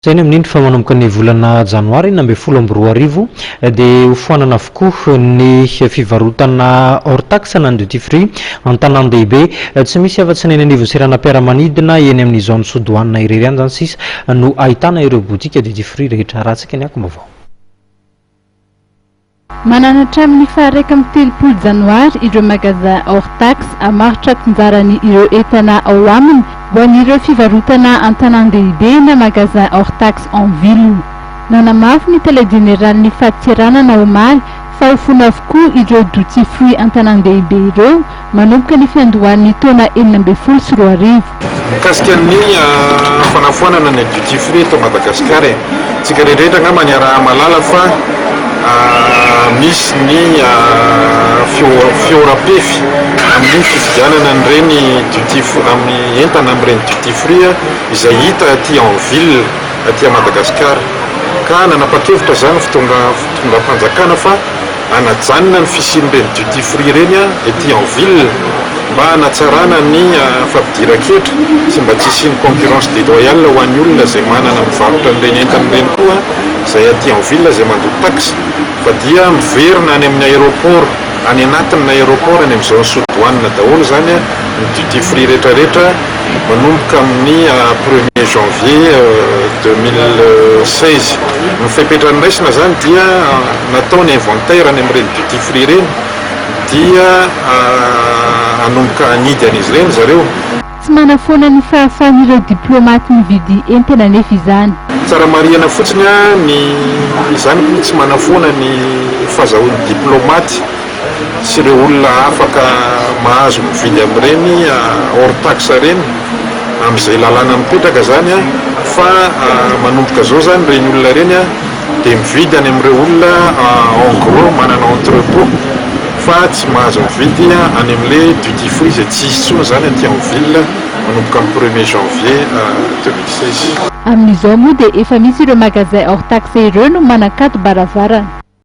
Izay ny amin'iny fa manomboka ny volana janoary 2016 dia ho foanana avokoa ny fivarotana hors taxe na ny duty free an-tanàn-dehibe. Tsy misy afa-tsy ny eny anivon'ny seranam-piaramanidina eny amin'ny zone sous douane irery ihany izany sisa no ahitana ireo botika duty free rehetra. Ratsika ny akom-baovao. Manana hatramin'ny faha-31 janoary ireo magasin hors taxe hamaritra tsinjarany ireo entana ao aminy ho an'ireo fivarotana an-tanàn-dehibe na magasin hors taxe en ville. Nanamafy ny tale jeneralin'ny fadintseranana omaly fa ho foana avokoa ireo duty free an-tanàn-dehibe ireo manomboka ny fiandohan'ny taona 2016. Mikasika ny fanafoanana ny duty free eto Madagasikara e, tsika rehetra angamba niaraha-mahalala fa misy ny fihoaram-pefy amin'ny fividianana an'ireny duty free, amin'ny entana amin'ireny duty free izay hita aty en ville aty Madagasikara. Ka nanapa-kevitra izany fitondram-panjakana fa hanajanona ny fisian'ireny duty free ireny ety en ville mba hanatsarana ny fampidiran-ketra sy mba tsy hisian'ny concurrence déloyale ho an'ny olona izay manana mivarotra an'ireny entana ireny koa izay aty en ville izay mandoa taxe fa dia miverina any amin'ny aéroport any anatin'ny aéroport any amin'ny zone sous douane daholo izany ny duty free rehetrarehetra manomboka amin'ny premier janvier 2016. Ny fepetra noraisina izany dia natao ny inventaire any amin'ireny duty free ireny dia hanomboka hanidy an'izy ireny zareo. Tsy manafoana ny fahafahan'ireo diplaomaty mividy entana anefa izany. Tsara marihana fotsiny ny izany koa tsy manafoana ny fahazahoan'ny diplaomaty sy ireo olona afaka mahazo mividy amin'ireny hors taxe ireny amin'izay lalàna mipetraka izany fa manomboka izao izany ireny olona ireny dia mividy any amin'ireo olona en gros manana entrepot fa tsy mahazo mividy any amin'ilay duty free izay tsy hisy intsony izany aty en ville manomboka amin'ny premier janvier 2016. Amin'izao moa dia efa misy ireo magasin hors taxe ireo no manakato-baravarana.